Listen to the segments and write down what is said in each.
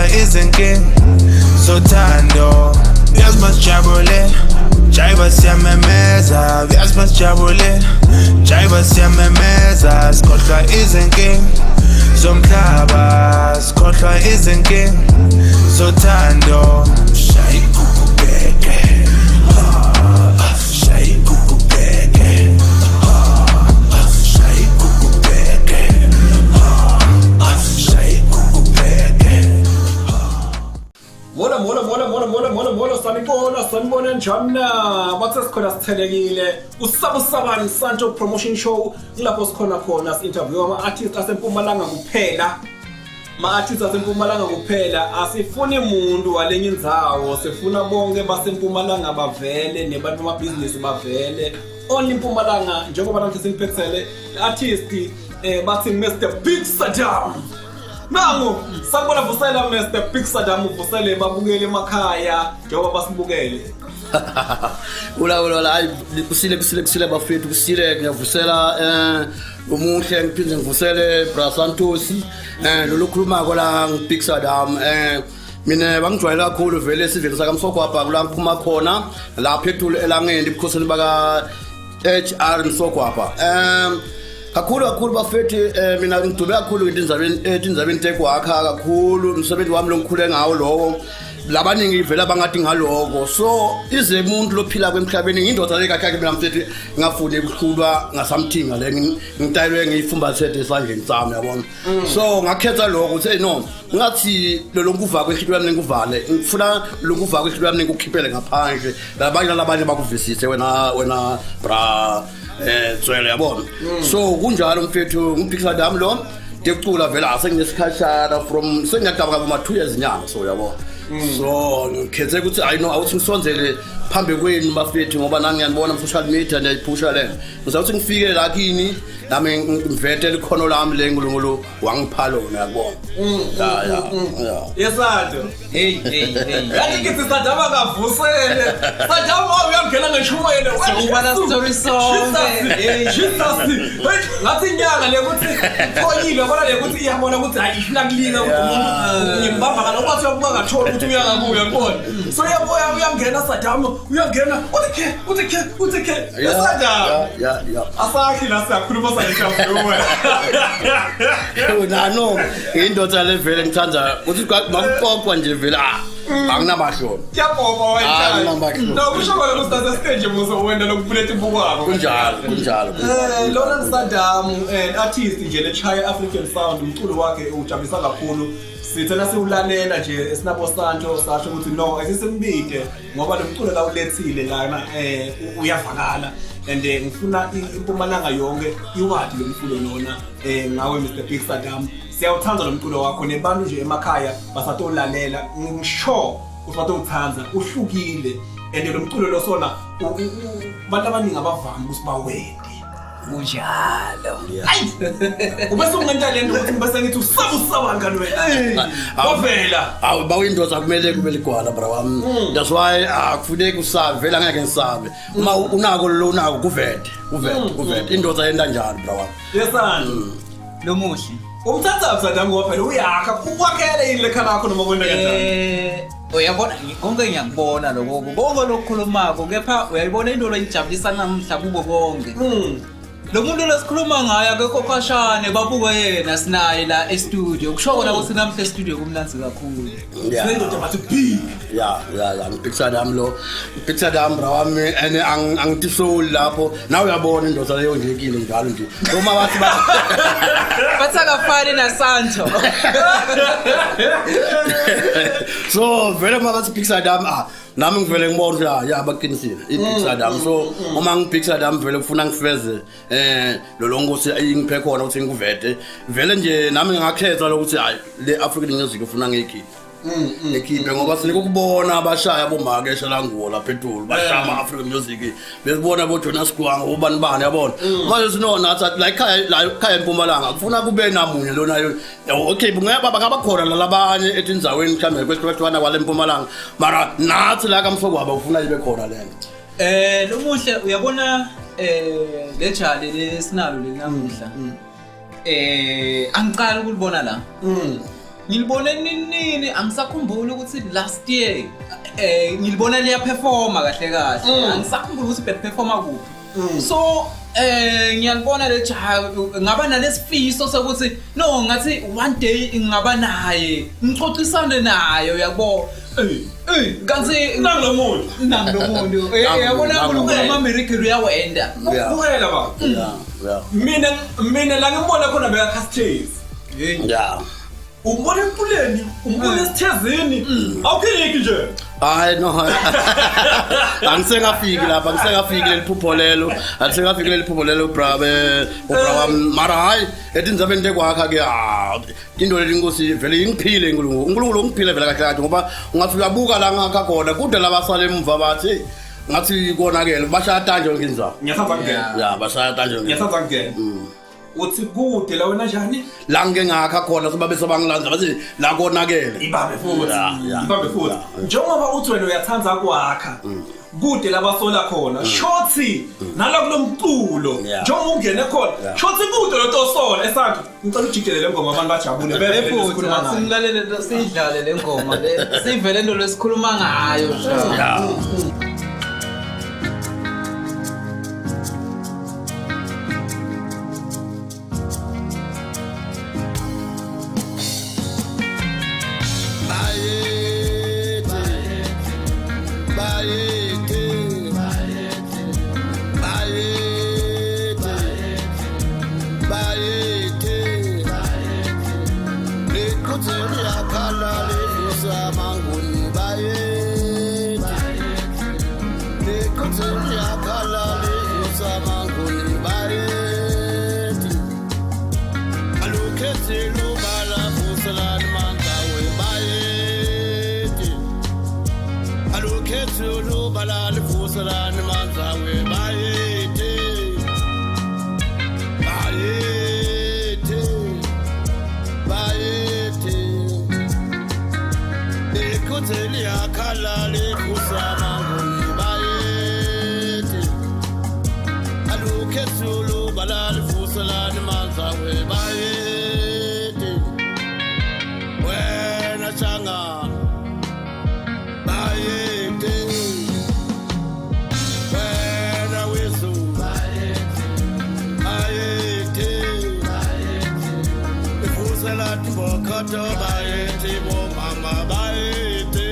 Sikhohlwa izinkinga zothando. Uyazi masijabulela, jive, siyamemeza. Uyazi masijabulela, jive, siyamemeza. Sikhohlwa izinkinga zomhlaba, sikhohlwa izinkinga zothando. Shaya igugu gege, shaya igugu gege, shaya igugu gege, shaya igugu gege. Molo, molo, molo, molo, molo, molo, molo, sanibona, sanibona, njani na? Bathe sikhona, sithelekile. Usabusabani Sancho Promotion Show, kulapho sikhona khona si-interview ama-artist asempumalanga kuphela. Ma-artist asempumalanga kuphela, asifuni muntu walenye indzawo, sifuna bonke basempumalanga bavele, nebantu bamabhizinisi bavele. Only Mpumalanga. Njengoba namhlanje siniphethele artist, bathi Mr Big Saddam. Nangu, sanibona, vusela Mr Big Saddam, uvusele babukele emakhaya njengoba basibukele. Ula ula ula, hayi, kusile, kusile, kusile bafethu, kusile. Ngiyavusela umuhle, ngiphinde ngivusele Bra Santos. Lolu khulumako la ngiBig Saddam. Mina bangijwayele kakhulu vele esiveni sakaMsogwabha, kula ngiphuma khona lapha ethulu elangeni, ebukhosini baka HR Msogwabha. Kakhulu kakhulu bafethu, mina ngidube kakhulu etindzabeni tekwakha kakhulu. Umsebenzi wami longikhule ngawo lowo, labaningi vele abangathi ngaloko. So ize umuntu lophila kwemhlabeni, ngindoda le kahle mina mfethu, ngafuni ukuhlulwa ngasamthinga le ngitayelwe ngiyifumbathethe esandleni sami, yabona. So ngakhetha lokho ukuthi, hey, no, ngathi lo nkuva kwenhlitiyo yami ngikuvale, ngifuna lo nkuva kwenhlitiyo yami ngikukhiphele ngaphandle, labanye nalabanye bakuvisise wena bra Tswele, yabona. So kunjalo mfethu, nguBig Saddam lo. Ndikucula vele asenginesikhashana, from sengiyadaba kuma 2 years nyanga, so yabona. So ngikhethe ukuthi, hayi no, awuthi ngisonzele phambi kwenu bafethu, ngoba nami ngiyanibona ku social media niyayiphusha le. Ngizawuthi ngifike la kini nami ngivete likhono lami le nkulunkulu wangipha lona, yakubona. Ya. Yesado. Hey, hey, hey. Yathi ngithi Saddam akavusele. Saddam, oh, uyangena ngeshumayelo. Sokubala story sonke. Hey. Jesus. Hey, ngathi inyanga le ukuthi ithoyile, yabona le ukuthi iyabona ukuthi hayi, ifuna kulika ukuthi umuntu ngimbamba kana ukwathi uyabuka ngathola ukuthi uyangabuya, ngibona. So uyabuya, uyangena Saddam, uyangena. Uthi ke, uthi ke, uthi ke. Saddam. Ya. Asakhi la, siyakhuluma sayijabule. Nano indoda le vele ngithanda ukuthi makuxoxwa nje vele, ah, anginamahloni. Kuyabhobha. Ah, Wena. nginamahloni. No, kusho kona kusithatha stage muso wena lokubuletha ibukwako. Kunjalo, kunjalo. Lona Saddam, artist nje lechaya African sound, umculo wakhe ujabulisa kakhulu. Sithena siwulalela nje esinabo Santo, sasho ukuthi no, esisimbide ngoba lo mculo la ulethile lana uyavakala and ngifuna impumalanga yonke iwadi lo mculo lona ngawe Mr Big Saddam. Siyawuthanda lo mculo wakho, nebantu nje emakhaya basatolalela, ngisho ukuthi batowuthanda, uhlukile and lo mculo lo sona abantu abaningi abavami ukuthi bawende. Kunjalo. Ayi! Ubese ungenta lento ukuthi ngibese ngithi usabe usabani kanti wena. Wavela. Awu, bawindoda kumele kube ligwala, bra wami. That's why akufuneki usabe vele, angeke ngisabe. Uma unako lo unako, kuvete, kuvete, kuvete. Indoda yenta njalo, bra wami. Yesani. Lomuhle. Umthatha Saddam ngoba phela uyakha, ukwakhele yini lekhala lakho noma kwenta kanjani? Uyabona, konke ngiyakubona lokho, konke lokukhulumako, kepha uyayibona into leyijabulisa namuhla kubo konke. Lo muntu lesikhuluma ngaye akekho khashane, babuke yena, sinaye la e-studio. Kusho kona ukuthi namhla e-studio kumnandzi kakhulu. Lendoda bathi big. Ya, ngiBig Saddam lo, Big Saddam, bra wami, and angitisoli lapho. Nawe uyabona indoda leyo ndlekile njalo nje. Noma bathi Bathi akafani naSanto. So vele uma bathi Big Saddam, ah, nami ngivele ngibona ukuthi, ah, ya, baqinisile, i-Big Saddam. So uma ngiBig Saddam vele kufuna ngifeze lo lonkosi ingiphe khona ukuthi ngikuvete vele nje. Nami ngakhetha lokuthi hayi, le African music ufuna ngiyikhiphe, ngikhiphe ngoba sinike ukubona abashaya bomakesha languwo lapha etulu, bashaya ama-African music, besibona boJonas Gwanga, bobani bani, yabona. Manje sinona athi la ekhaya, la ekhaya eMpumalanga kufuna kube namunye lona. Okay, bungeba bangabakhona lalabanye etindzaweni mhlawumbe kwehlukahlukana kwale Mpumalanga, mara nathi la kaMsogwaba ufuna ibe khona lento. Lomuhle, uyabona lejali lesinalo lenamuhla. Angiqali ukulibona la. Ngilibone nini angisakhumbuli ukuthi last year ngilibona liya performa kahle kahle. Angisakhumbuli ukuthi beperforma kuphi. So ngiyalibona le jaha, ngaba nalesifiso sokuthi no, ngathi one day ngingaba naye, ngixoxisane naye, uyabo. Kanti Nangu muntu. Nangu lo muntu. Nangu, Yabona, nangu. uNkulunkulu ama-miracle uyawenda. Bukela ba. Mina la ngimbona khona beka-castase. Umbona empuleni, umbona esithezini. Awukhiki nje. Hayi no, angisengafiki lapha, angisengafiki leli phupho lelo, angisengafiki leli phupho lelo, bra ubra wami. Mara hayi, etindzabeni tekwakha ke, ah, into leli inkosi vele ingiphile, uNkulunkulu, uNkulunkulu ungiphile vele kahle kahle, ngoba ungathi uyabuka la ngakha khona kude, labasala emuva bathi, "Hey, ngathi konakele, bashaya tanje yonke indzawo." Ngiyathanda kungena. Ya, bashaya tanje yonke indawo. Ngiyathanda kungena. Uthi kude la wena njani? La ngike ngakha khona sebabe sebangilanza bathi la konakele. Ibambe futhi. Ya. Ibambe futhi. Njengoba uthi wena uyathanda kwakha, kude labasola khona, shothi nala kulomculo, njengoba ungene khona, shothi kude lo tosola esandla. Ngicela ujikele le ngoma, abantu bajabule beve Futhi sikhuluma ngayo. asimlalele, siyidlale le ngoma le, sivele into lesikhuluma ngayo nje. Ya. Bayethe, bayethe, bayethe, bayethe. Liqhuthe liyakhala livusa amanguni, bayethe. Liqhuthe liyakhala livusa amanguni, bayethe. Alukhethi lubala, vuselani mangawe, bayethe. Alukhethi lubala, livuselani manzawe, bayethe. Bayethe, bayethe. Liqhuthe liyakhala livusa amanguni, bayethe. Alukhethi lubala, livuselani manzawe, bayethe. Wena shangana, bayethe. Wena wezulu, bayethe. Ivusela tibokhoto, bayethe, bomama, bayethe.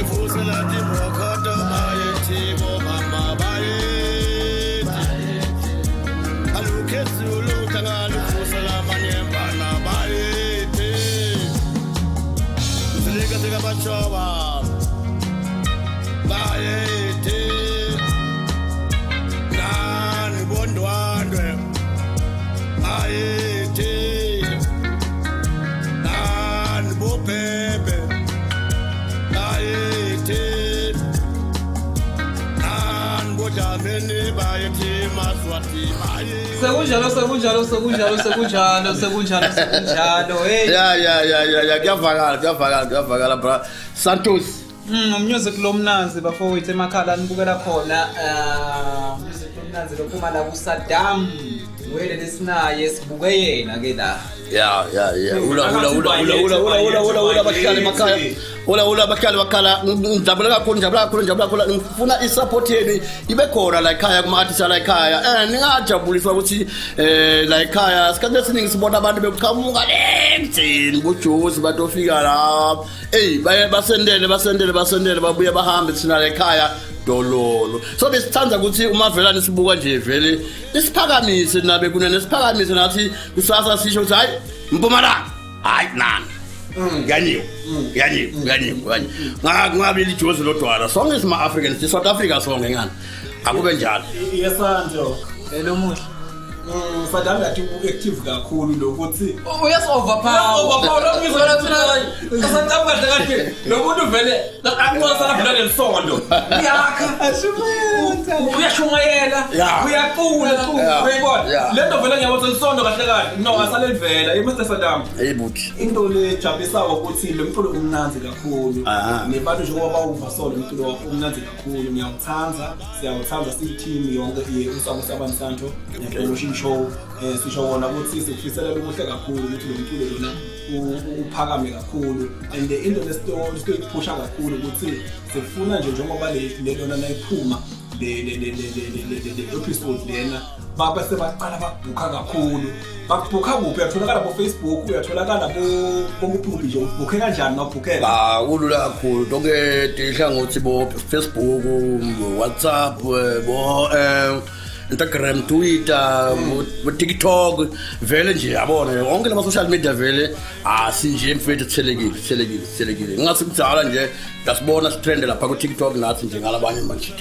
Ivusela tibokhoto, bayethe, bomama, bayethe. Alukhethi uluhlanga, luvusela manyembana, bayethe. Zilika bashoba, bayethe. Nani bondwandwe, bayethe. Nani bobhebhe, bayethe. Nani bodlamini, bayethe, maswati, bayethe. Sekunjalo, sekunjalo, sekunjalo, sekunjalo, sekunjalo, sekunjalo, hey. Ya, kuyavakala, kuyavakala, kuyavakala, bra Santos. Music lomnanzi bafowethu emakhala nibukela khona, music lomnanzi lophuma la kuSaddam wele lesinaye, sibuke yena ke la. Ya, ula ula ula ula ula ula ula ula ula, bahlali emakhaya, ula ula, bahlali bakhala. Ngijabule kakhulu, ngijabule kakhulu, ngijabule kakhulu. Ngifuna i-support yenu ibe khona la ekhaya kuma-artist la ekhaya. Ningajabuliswa ukuthi la ekhaya isikhathi esiningi sibona abantu beqhamuka le boJozi, batofika la, eyi, baye basendele, basendele, basendele, babuye bahambe, thina la ekhaya dololo. So besithanda ukuthi uma vela nisibuka nje vele isiphakamise nabe kunene, siphakamise nathi kusasa, sisho ukuthi hayi, Mpumalanga, hayi nani, kuyanyiwa, kuyanyiwa, kuyanyiwa, kuyanyiwa. Kungabi lijozi lodwana, sonke sima-Africans, si-South Africa sonke, ngani akube njalo. Yesanto. Elomuhle. Saddam ngathi u-active kakhulu lokuthi Uyas overpower. Saddam kahle kahle lo muntu vele anqosa vele lelisondo. Uyakha. Uyashumayela, uyacula, uyayibona. Lento vele ngiyabona lisondo kahle kahle. No, asalelivela. Mr Saddam. Hey buthi. Into lejabulisayo ukuthi lo mculo umnanzi kakhulu. Nebantu njengoba bawuva, so lo mculo wakho umnanzi kakhulu, ngiyawuthanda, siyawuthanda siyi-team yonke ye Usabo Sabansanto Promotion. Promotion Show. Sisho wona ukuthi sikufisela okuhle kakhulu ukuthi lo mculo lona uphakame kakhulu, and into lesitoyiphusha kakhulu ukuthi sifuna nje njengoba le lona nayiphuma le episode lena, babe sebaqala bakubhukha kakhulu. Bakubhukha kuphi? Uyatholakala bo-Facebook, uyatholakala bokuphi nje? Ubhukhe kanjani mawubhukhela? Ah, kulula kakhulu, tonke tihlangothi, bo Facebook, WhatsApp, bo Instagram, Twitter, bo TikTok, vele nje yabona wonke lama social media vele asinje mfethu, thelekile, thelekile, thelekile. Ngathi kudala nje dasibona sitrend lapha ku TikTok nathi nje ngalabanye manje.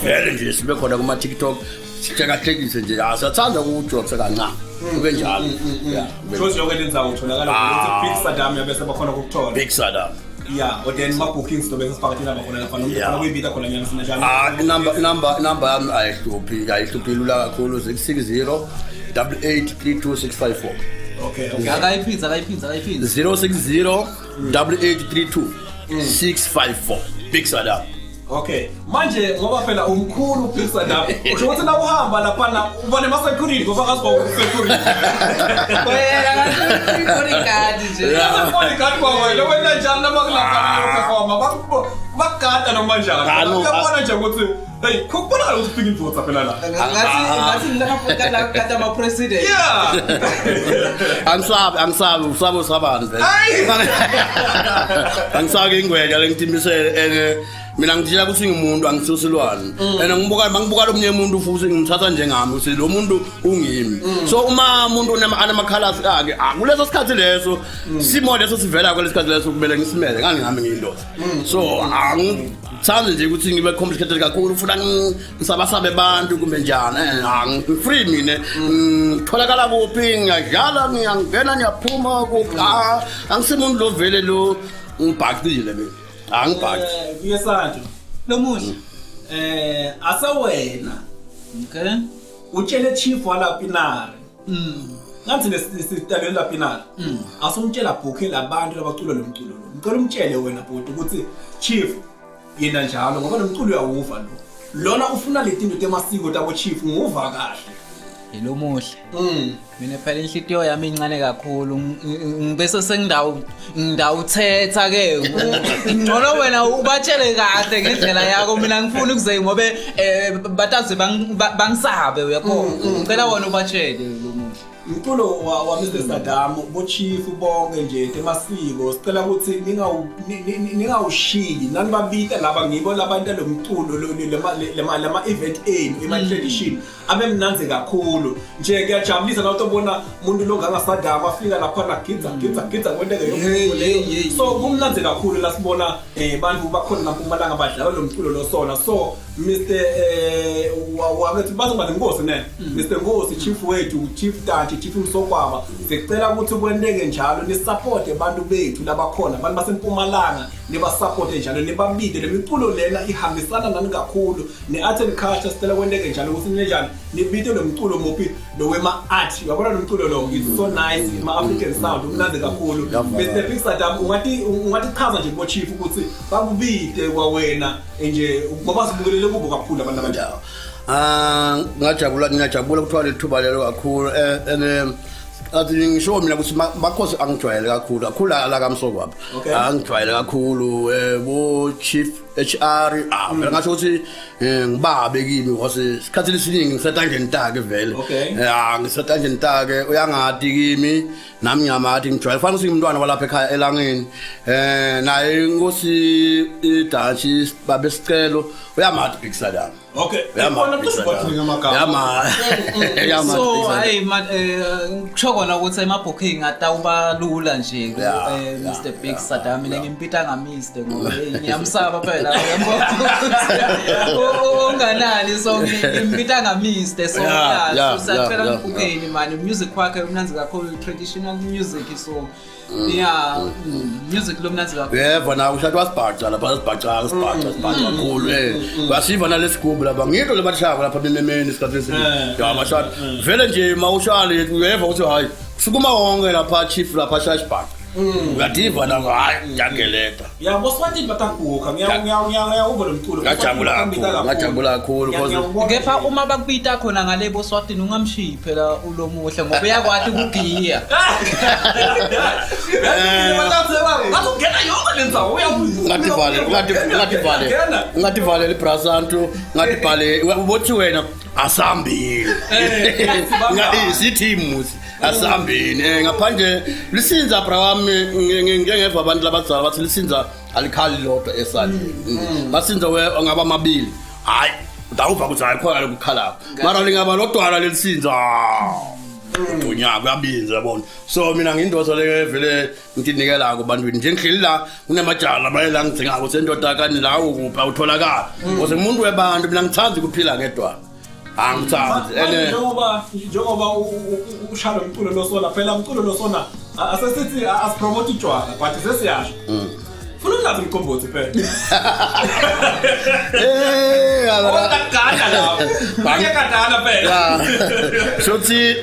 Vele nje sibe khona kuma TikTok, sihlekahlekise nje, asiyathanda ukujoksa kancane. Kube njalo. Yeah. Shows yonke lendzawo utholakala Ah. ukuthi Big Saddam, yabese bakhona ukukuthola. Big Saddam. Yeah, or then ma-bookings tobe sifaka inamba khona lapha noma ufuna kuyibita khona nyana sina njani? Ah, inamba yami ayihluphi, ayihluphi, lula kakhulu, 660 8832654. Okay. Akayiphinza, akayiphinza, akayiphinza. 060 8832 654, Big Saddam. Okay, manje ngoba phela umkhulu Big Saddam, usho ukuthi na uhamba laphana uba nema-security, ngoba kaziba security. Wena ngathi bodyguard nje. Bodyguard kwawena, wena njani noma kulapha uyoperforma, bakugada noma njani? Ah, no, Uyabona nje ukuthi hey, kubonakala ukuthi ufika indvodza phela la. Ngathi ngilapha ama president. Angisabi, angisabi, usaba usabani vele. Angisabi ingwenya lengitimisele, and mina ngitshela ukuthi ngimuntu, angisusilwane, and ngibuka mangibuka lo munye umuntu futhi ngimthatha njengami ukuthi lo muntu ungimi. So uma umuntu anamakhalasi akhe, ah, kuleso sikhathi leso, simo leso sivela kwaleso sikhathi leso, kumele ngisimele ngani ngami ngiyindoda. So angithandi nje ukuthi ngibe complicated kakhulu, ufuna ngisabasabe abantu kumbe njani. Angi-free mina, ngitholakala kuphi, ngiyadlala, ngiyangena, ngiyaphuma kuphi. Ah, angisimuntu lo vele lo ngibhacile mina, angibhaci. Kuyesanto Lomuhle. Asewena utshele chief walapinari, ngathi lesitalelo lapinari, asumtshela bhukhe labantu labacula lo mculo lo. Ngicela umtshele wena bhuti ukuthi chief yena njalo, ngoba lo mculo uyawuva lo, lona ufuna letinto temasiko tabo chief, ngiwuva kahle. Yilomuhle. Mina phela inhlitiyo yami incane kakhulu, ngibese sengindawo ngidawuthetha ke. Ngcono wena ubatshele kahle ngendlela yakho, mina ngifuna ukuze ngobe bataze bangisabe, uyakho. Ngicela wena ubatshele, lomuhle. Umculo wa Mr Saddam, bo chief bonke nje temasiko, sicela ukuthi ningawushiyi nani, babita laba ngibo labantu lo mculo lama event enu ema tradition abe mnandzi kakhulu nje. Kuyajabulisa na utobona umuntu lo nganga Saddam afika lapha na gidza gidza gidza, kwenteke yonke Hey, into leyo. Hey, hey. So kumnandzi kakhulu la sibona bantu bakhona la Mpumalanga badlala lo mculo lo sona. So Mr wabethi bazoba nenkosi ne Mr Nkosi, chief wethu, Chief Tati, Chief Msokwaba, sicela ukuthi kwenteke njalo ni-support abantu bethu labakhona, abantu basempumalanga, niba-support njalo, nibabide. Le miculo lena ihambisana nani kakhulu ne-art and culture. Sicela kwenteke njalo ukuthi ninjani nibide lo mculo muphi lo wema-art. Uyabona lo mculo lo, it's so nice, ma-African sound, umnandi kakhulu. Ngiyavuma. Mr Big Saddam, ungathi chaza nje kubo-chief ukuthi bakubide kwawena nje, ngoba sibukelele kubo kakhulu abantu abanjalo. Ah, ngajabula, ngiyajabula ukuthola lethuba lelo kakhulu, and athi ngisho mina ukuthi makhosi angijwayele kakhulu kakhulu la kaMsokwapha. Angijwayele kakhulu, bo chief HR, ah, vele ngasho ukuthi ngibabe kimi because isikhathi esiningi ngisetandleni takhe vele. Ah, ngisetandleni takhe, uyangati kimi, nami ngiyamathi, ngijwayele fanele ukuthi ngumntwana walapha ekhaya elangeni. Naye inkosi iDashi babe sicelo uyamathi Big Saddam. Uyabona, Uyamathi Big cishe Saddam. bathini amagama. Uyamathi So Big Saddam. hayi ma kusho kona ukuthi ema-booking atawuba lula nje ku Mr Big Saddam. Mina ngimpita nga Mr ngoba hey, ngiyamsaba phela, uyabona, unganani, so ngimpita nga Mr, so yeah, so siyacela ngibukeni man, music wakhe umnandzi kakhulu, traditional music, so yeah, music lo mnandzi kakhulu. Yebo, nawe ushathi wasibhaca lapha, sibhaca, sibhaca, sibhaca kakhulu. Basiva nalesigubhu lapha, ngito lebatshaka lapha bememeni isikhathi esiningi. Ya, bashada vele nje mawushale, uyeva ukuthi hayi, sukuma wonke lapha chief lapha shaya isibhaca. Uyadiva na, hayi, ngiyangeleda. Ya, boswatini bataguga, ngiyawuva lo mculo. Ngajabula kakhulu, ngajabula kakhulu, Kepha uma bakubita khona ngale boswatini, ungamshiyi phela ulomuhle, ngoba uyakwati ukugiya. Ungena yonke le ndzawo. Ungativale, ungativale ibrasantu, ungatibhale ubothi wena asambile. Sithi musi asihambeni, ngaphandle lisinza, bra wami. Ngike ngeva abantu labadzala bathi lisinza alikhali lodwa esandleni. Basinza we angaba mabili, hayi, utawuva ukuthi hayi, khona lokukhalako, mara lingaba lodwana lelisinza, unyaka uyabinza, yabona. So mina ngiyindoda le vele ngitinikela kubantwini nje. Ngihleli la, kunemajala abaye la ngidingako sendoda kani la ukuphi awutholakala ose umuntu webantu. Mina ngithanda ukuphila ngedwana, angithandi ene. Njengoba ushaya lo mculo losona, phela umculo losona, asesithi asipromote utshwala, but sesiyasho, funa ungazi umqombothi phela. Odakana lapho bayakadala phela. Ya.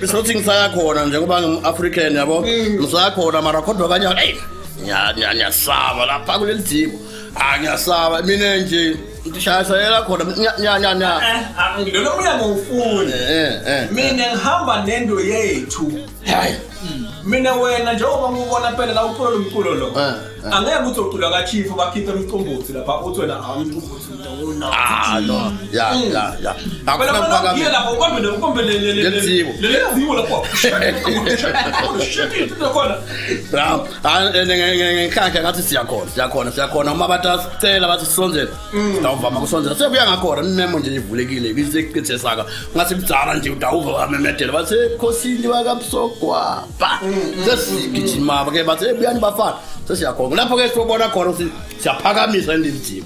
Sothi ngisaya khona njengoba ngim-African, yabo, ngisaya khona, mara kodwa kanyana, eyi, ngiyasaba lapha kuleli jiko. Ah, ngiyasaba mina nje, ngishayashayela khona nya nya nya. Lolo mnyango ufuni. Mina ngihamba nendo yethu. Hayi. Mina wena njengoba ngubona phela la ucula lo mculo lo, Eh. angeke uthi ucula ka-chief bakhiphe umcombothi lapha, uthi wena, "Ah, umcombothi ngidawona." Ah, no, ya ya ya. Phela Akufuna mina ukuphakama. ngiye lapho ubambe Lelizibo. lelizibo lapho khona. Ngenhlanhla ngathi siyakhona, siyakhona, siyakhona. Uma bathi asicela, bathi sisondzele, sitawuvama kusondzela, sekuya ngakhona. Imemo nje ivulekile iseqithe saka ngathi kudzala nje, utawuva bamemedela bathi ekhosini bakamsogwaba, sesigijima ke, bathi ebuyani bafana, sesiyakhona lapho-ke. Sibona khona ukuthi siyaphakamisa indilijima,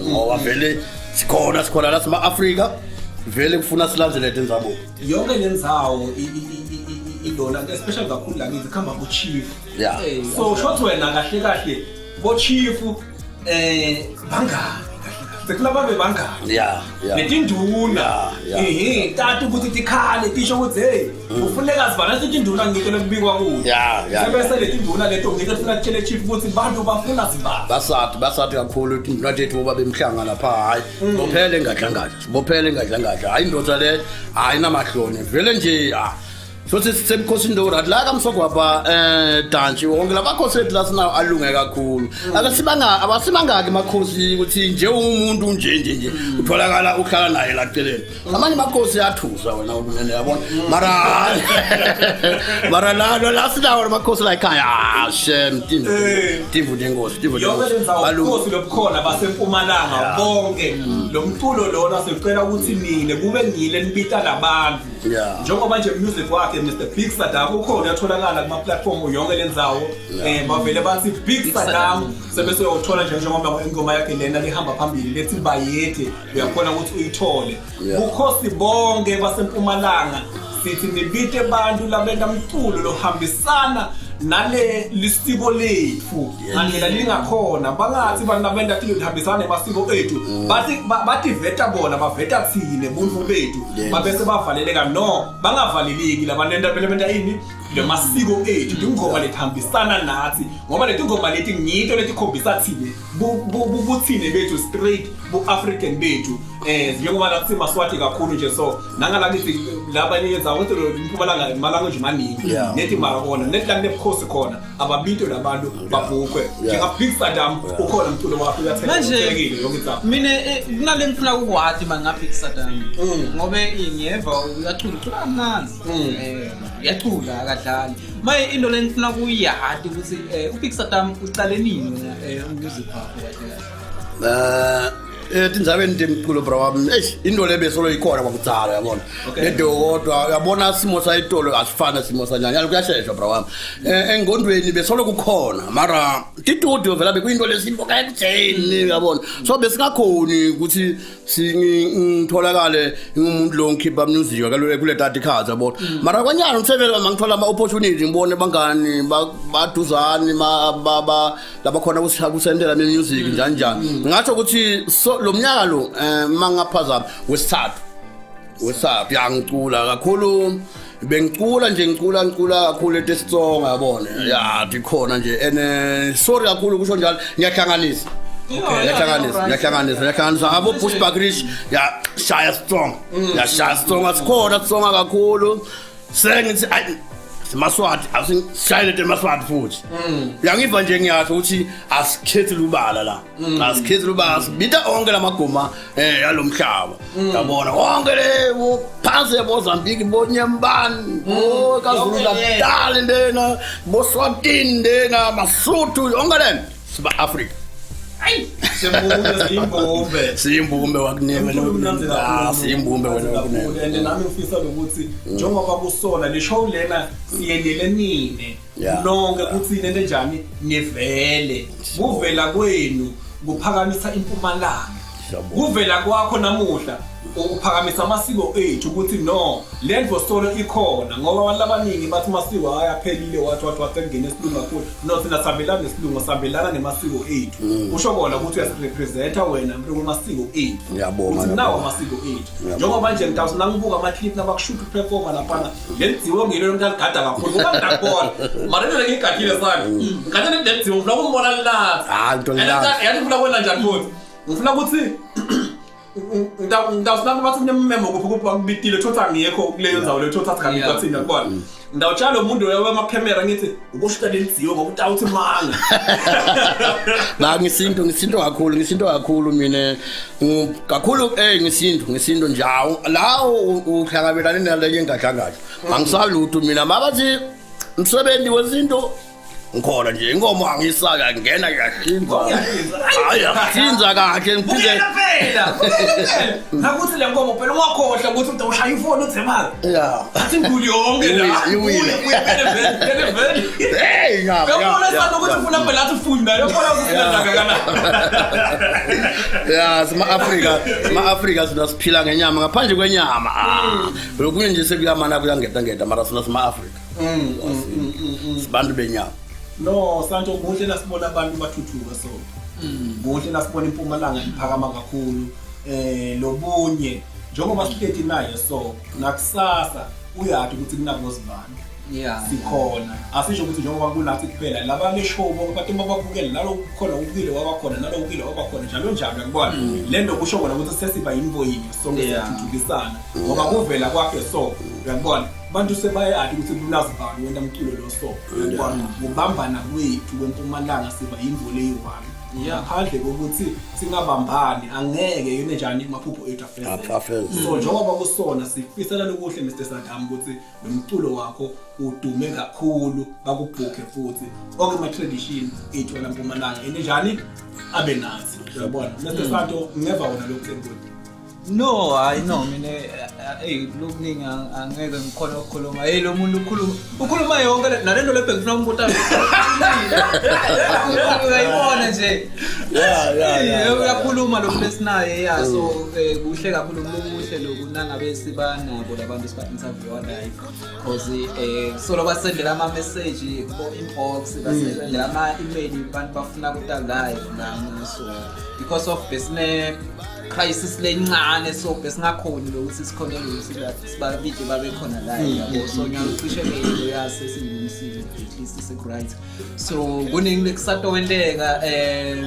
ngoba vele sikhona, sikhona la, sima-Afrika, vele kufuna silandzele tendzabuko. Yonke lendzawo ilona, especially kakhulu la kithi, kuhamba ku-chief. So short, wena kahle kahle bo-chief bangani kahle kahle, sekufuna babe bangani ya netinduna. Ya, ya. Ehe, tati ukuthi tikhale tisho ukuthi hey, kufuneka sibana sithi induna ngito lekubikwa kuyo. Ya, ya. Sebese letinduna leto ngito funa kutshele chief ukuthi bantu bafuna sibani. Basathi, basathi kakhulu induna tethu boba bemhlanga lapha. Hayi, bophele engadlangadla, sibophele engadlangadla. Hayi, indoda le hayi namahloni vele nje. Ah, sothi sisebukhosini lorat la kamsogwapha, dantshi wonke lamakhosi ethu la sinawo alunge kakhulu. Akasibanga abasimangaki makhosi ukuthi nje umuntu nje nje nje utholakala uhlala naye la celeni. Amanye amakhosi ayathusa wena ulunene, yabona, mara la sinawo amakhosi la ekhaya, ah, shem, timvu. Timvu tenkosi, timvu Yonke tenkosi. lendzawo. Balunge. Ubukhosi lobukhona basempumalanga bonke, lo mculo lona sicela ukuthi nine kube ngile nibita labantu. Njengoba nje music wakhe Mr Big Saddam ukhona, uyatholakala kuma platform yonke lendzawo. Bavele bathi Big Saddam, sebese uyothola nje, njengoba ingoma yakhe lena lihamba phambili lethi Bayethe, uyakhona ukuthi uyithole. Bukhosi bonke basempumalanga, sithi nibite bantu labenta mculo lohambisana nale lisiko lethu ngandlela lingakhona. Bangathi bantu labenta tilo lihambisana nemasiko ethu, bathi bativeta bona, baveta thine buntfu bethu. Babese bavaleleka. No, bangavaleleki labantu benta benta ini lemasiko ethu, tingoma letihambisana nathi, ngoba leti ngoma leti ngito letikhombisa thine buthine bethu, straight bu-African bethu, njengoba lathi Maswati kakhulu nje. So nangalakithi labanye yenza ukuthi impumalanga malanguage maningi. Nethi mara kona nethi la kunebukhosi khona, ababito labantu babhukwe njenga Big Saddam, ukhona umculo wakhe Manje uyathenga yonke indawo. Mina, kunale ngifuna ukukwati mangafika Saddam, ngobe ngiyeva uyacula, ucula kamnandzi. Uyacula, akadlali. Maye, into le ngifuna kuyati ukuthi uBig Saddam ucale nini wena umusic wakho kahle kahle? Etindzabeni temculo, bra wami, eish, into le besolo ikhona kwakudzala, yabona. Ledo kodwa uyabona simo sayitolo asifana simo sanyanya, kuyasheshwa, bra wami. Engqondweni besolo kukhona, mara titudio vela bekuyinto lesimboka ekutheni, uyabona, so besingakhoni ukuthi ngitholakale ngumuntu lo ngikhipha music kule tati khathi, yabona. Mara kwanyana ngithevele mangithola ama opportunity, ngibone bangani baduzane labakhona kusendela music njani njani. Ngingatsho ukuthi so lo mnyaka lo, mangaphazama, wesithathu, wesithathu yangicula kakhulu. Bengicula nje, ngicula ngicula kakhulu lento esitsonga, yabona. Ya, dikhona nje and sorry kakhulu kusho njalo, ngiyahlanganisa. Ngiyahlanganisa, ngiyahlanganisa, ngiyahlanganisa abo Bushbuck Ridge, ya shaya strong, ya shaya strong, asikhona sitsonga kakhulu. Sengithi ayi, simaswati, asishayele lento emaswati futhi. Uyangiva nje, ngiyasho ukuthi asikhethi lubala la, asikhethi lubala, sibita onke lamagoma yalomhlaba, yabona, onke le phansi, boZambiki, boNyembani, bo kaZulu Natal ndena, boSwatini ndena, Masuthu, yonke le siba Africa. Siyambumbe, siyimbumbe. Siyimbumbe wakunene. Umnandi kakhulu. Ah, siyimbumbe wena wakunene. And nami ngifisa ukuthi njengoba kusona le show lena siyenele nine nonke ukuthi lento enjani nivele, kuvela kwenu kuphakamisa impumalanga. Siyabonga. Kuvela kwakho namuhla ukuphakamisa amasiko ethu, ukuthi no, le ndvo solo ikhona, ngoba abantu abaningi bathi amasiko ayaphelile, wathi wathi wathi sekungena isilungu kakhulu. No, thina sihambelana nesilungu, sihambelana nemasiko ethu. Kusho kona ukuthi uyasirepresenta wena mntu kumasiko ethu. Ngiyabonga, Ukuthi nawo ngiyabonga. amasiko ethu. Ngiyabonga. Njengoba nje ngidawuthi nangibuka ama-clip nabakushuta uperforma laphana, le dziwo ngilo lomntu aligada kakhulu, ngoba ngidakubona mara into lengiyigadile sami, ngigade le dziwo, ngifuna ukumbona lilathi. Ah, into lilathi. Yathi ngifuna kwena njani futhi, ngifuna ukuthi ngidawuthi bathi kunememo kuphi kuphi, bakubitile, thothi angekho kuleyo ndzawo leyo, thothi athi Yeah. bathini, yakubona. Ngidawutshala umuntu loyo wamakhemera, ngithi ukushuta leli dziwo ngoba utawuthi manga. La ngisinto, ngisinto kakhulu, ngisinto kakhulu mina. Kakhulu ngisinto, ngisinto nje. Awu, la uhlangabelane nalenye engadlangadla, angisabi lutho mina, mabathi umsebenzi wesinto ngikhona nje, inkomo angisaka ngena, ngiyahlinza, hayi, ngiyahlinza kahle, ngiphinde. Bukela phela, bukela phela. Nakuthi le nkomo phela ungakhohlwa ukuthi utawushaya ifoni uthi mali. Athi nguli yonke la. Iwile. Vele vele vele vele. Hey, ya. Uyabona sana ukuthi ufuna phela athi ufunda, uyabona ukuthi kangakanani. Ya, sima-Afrika, sima-Afrika sina, siphila ngenyama, ngaphandle kwenyama, ah, lokunye nje sekuyamana kuyangedangeda, mara sina sima-Afrika sibantu benyama. No, Santo, kuhle nasibona abantu bathuthuka so. Kuhle nasibona impumalanga iphakama kakhulu. Lobunye njengoba sihleti naye so nakusasa uyati ukuthi kunabozibani. Sikhona, asisho ukuthi njengoba kunathi kuphela laba le-show bonke bathi uma babukele nalo khona ubukile wabakhona, nalo ubukile wabakhona, njalo njalo, yakubona le nto kusho kona ukuthi sesiba yinto yinye sonke. Siyathuthukisana ngoba kuvela kwakhe so, uyakubona, abantu sebayadi ukuthi kunazibani wena mculo lo so, uyakubona, kubambana kwethu kwempumalanga siba yinto leyi-one. Ngaphandle kokuthi singabambani angeke yini njani amaphupho ethu afezeke. Afezeke. So njengoba kusona sifisela lokuhle Mr Saddam ukuthi lo mculo wakho udume kakhulu, bakubhukhe futhi onke ama-tradition ethu ala Mpumalanga ene njani abe nathi, uyabona, Mr Santo, ngeva wona lokhu sengikuthi. No, hayi, no, mina ey, lokuningi angeke ngikhona ukukhuluma. Hey, lo muntu ukhuluma ukhuluma yonke nalento lebhe ngifuna umbuta. Uyayibona nje. Yeah. Uyakhuluma lo muntu esinaye, yeah, so kuhle kakhulu, kuhle lokhu nangabe siba nabo labantu siba interview live, because solo basendela ama message ko inbox, basendela ama email, abantu bafuna ukuta live lana, so because of besine crisis lencane, so besingakhoni lokuthi sikhone ukuthi sibabide babe khona live, yabo. So ngiyacishe ke into yase siyilungisile, at least seku-right, so kuningi lekusatowenteka.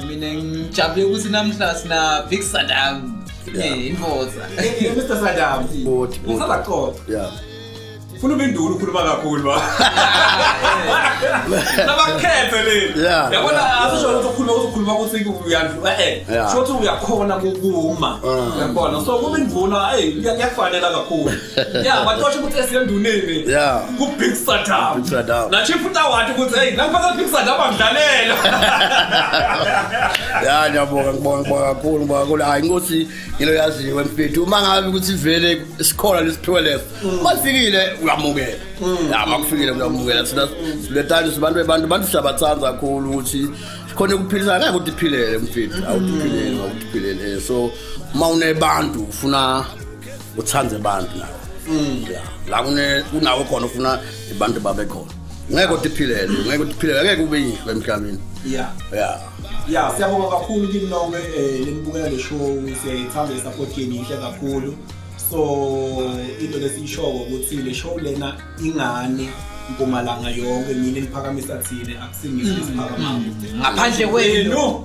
Mina ngijabule ukuthi namhla sina Big Saddam. Invoza. Mr Saddam. Bhuti, bhuti. Ngisazaxoxa. Funa ube induna, ukhuluma kakhulu ba. Nabakhethe le. Yabona, asisho ukuthi ukhuluma ukhuluma ukuthi uyandlu. Sho ukuthi uyakhona ukuma. Uyabona. So kuba induna, hey, kuyakufanela kakhulu. Yeah, batosha ukuthi esiyenduneni. Ku Big Saddam. Big Saddam. Na Chief utawati ukuthi hey, nangifaka Big Saddam angidlalela. Ya, ngiyabonga, ngibonga, ngibonga kakhulu, ngibonga kakhulu. Hayi, inkosi ilo yaziwe mfethu, uma ngabe ukuthi vele isikhona lesiphiwe leso, mafikile uyamukela. Ya, makufikile uyamukela. Thina siletani sibantu bebantu, bantu siyabathanda kakhulu ukuthi sikhona ukuphilisana, ngeke ukuthi iphilele mfethu, awuthi philele, awuthi philele. So uma unebantu ufuna uthande abantu nawe. Ya, la kune kunawe khona ufuna abantu babe khona. Ngeke uthi philele, ngeke uthi philele, ngeke ube yinhle emhlabeni. Ya. Ya, siyabonga kakhulu kini nonke lenibukela le show, siyayithanda i-support yenu, inhle kakhulu. So into lesiyishoko ukuthi le show lena ingane Mpumalanga yonke nini niphakamisa thina, akusingithi siphakama Ngaphandle kwenu.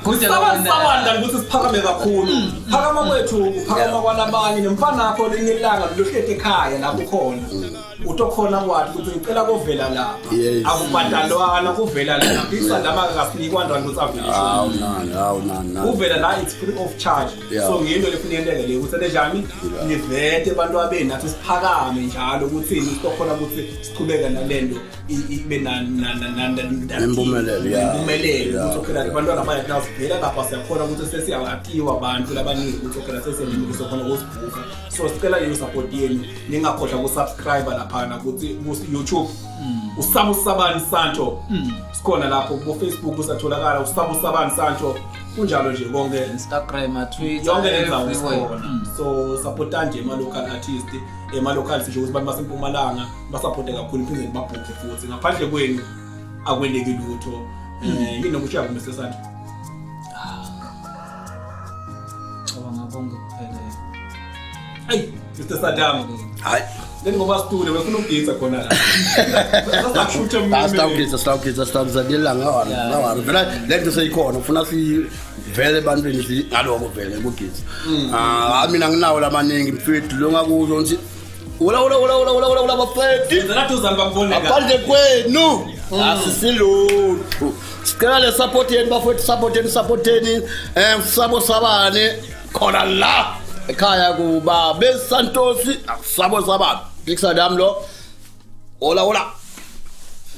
Kude. Sabandla ukuthi siphakame kakhulu. Phakama kwethu uphakama kwalabanye, nemfana akho linye ilanga lohleti ekhaya lapho khona utokhona kwathi ukuthi ngicela kovela lapha. Akubhadalwana kuvela la pizza lama akasinikwa ndani ukuthi avele. Hawu nani, hawu nani nani. Kuvela la, it's free of charge. So ngiyinto lefuna yenteke le ukuthi njani nivete abantu abeni nathi siphakame njalo ukuthi sizokhona ukuthi sichubeke nalento ibe Nempumelelo, yeah. Nempumelelo ukuthi okay, abantwana baya sivela lapha, siyakhona ukuthi sesiyawatiwa abantu labaningi ukuthi okay, sesenini sokhona ukusibhuka. So sicela leyo support yenu, ningakhohlwa ku-subscribe laphana ukuthi ku-YouTube uSabusabani Santo, sikhona lapho ku-Facebook, usatholakala uSabusabani Santo, kunjalo nje konke. Instagram, Twitter, Yonke le ndzawo everywhere. sikhona. So supporta nje ema-local artist, ema-local sisho ukuthi abantu basempumalanga basupporte kakhulu, phinde nibabhukhe futhi. Ngaphandle kwenu akwendeki lutho. Yini nokushiya Mr Santo? Cabanga konke kuphelele. Ayi, Mr Saddam. Hayi. Leni ngoba situle befuna ukugitsa khona la. Sasashutha. Sitawugidza, sitawugidza, sitawugidza lilanga ngawari. Ngawari vele le nto seyikhona, ufuna sivele ebantwini ngaloko vele kugidza. Ah, mina nginawo lamaningi mfethu, lo ngakuzo ngithi ula ula ula ula ula ula ula bafethu. Zanaduzane bakubone. Ngaphandle kwenu asisilutho. Sicela le support yenu bafethu, support yenu, support yenu, sabo sabane khona la ekhaya kuba beSantosi, sabo sabane. Big Saddam lo, hola hola.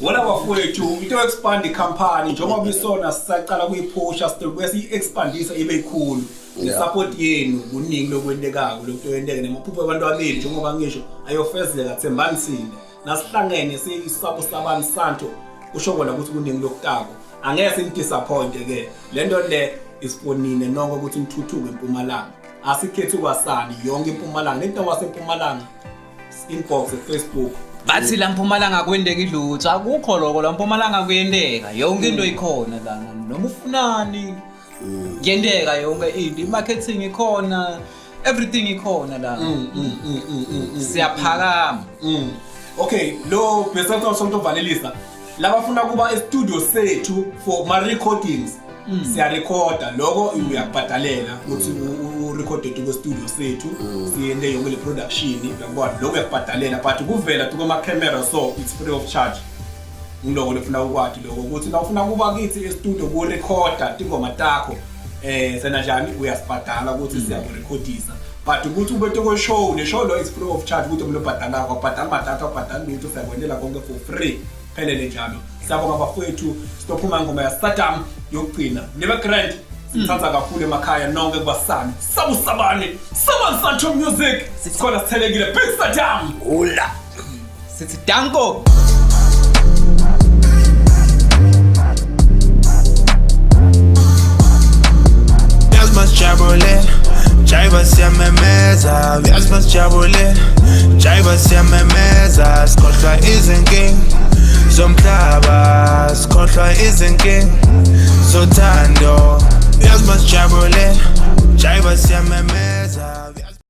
Wona bafowethu, into expand company njengoba isona sisaqala kuyiphusha, sizobuye siyi-expandisa ibe ikhulu. Ne-support yenu kuningi lokwentekayo, lokutoyenteka nemaphupho abantu abeli njengoba ngisho ayofezeka. Thembani sine nasihlangene siyisabo sabani Santo, kusho kona ukuthi kuningi lokutako, angeke sinidisappointe ke. Le nto le isifonile nonke ukuthi nithuthuke empumalanga, asikhethi kwasani, yonke impumalanga nento wasempumalanga, inbox e-Facebook. Bathi la Mpumalanga kwendeka ilutho, akukho lokho. La Mpumalanga kuyenteka yonke into, ikhona lana noma ufunani kuyenteka yonke into, i-marketing ikhona, everything ikhona la, siyaphakama. Okay, lo bese sonto valelisa. Labafuna kuba e-studio sethu for ma recordings, siyarekhoda lokho, uyakubhadalela ukuthi urekhode tu studio sethu, siyente yonke le production, uyakubona lokho, uyakubhadalela, but kuvela tu kuma camera, so it's free of charge. Ngiloko lefuna ukwati lokho ukuthi na ufuna kuba kithi e-studio kurekhoda tingoma takho, sena njani, uyasibhadala ukuthi siyakurekhodisa, but ukuthi ube toko show, le show lo is free of charge, ukuthi umuntu obhadalako abhadali mathathu, abhadali lutho, siyakwendela konke for free, phelele njalo. Siyabonga bafowethu, sitophuma ngoma ya Saddam yokugcina, nibe grand, sithatha kakhulu emakhaya nonke kubasani sabusabani Saban Santo Music, sikhona sithelekile. Big Saddam. Hola. Sithi danko. Yazi masijabule, jive siyamemeza. Yazi masijabule, jive siyamemeza. Sikhohlwa izinkinga zomhlaba, sikhohlwa izinkinga zothando. Yazi masijabule, jive siyamemeza.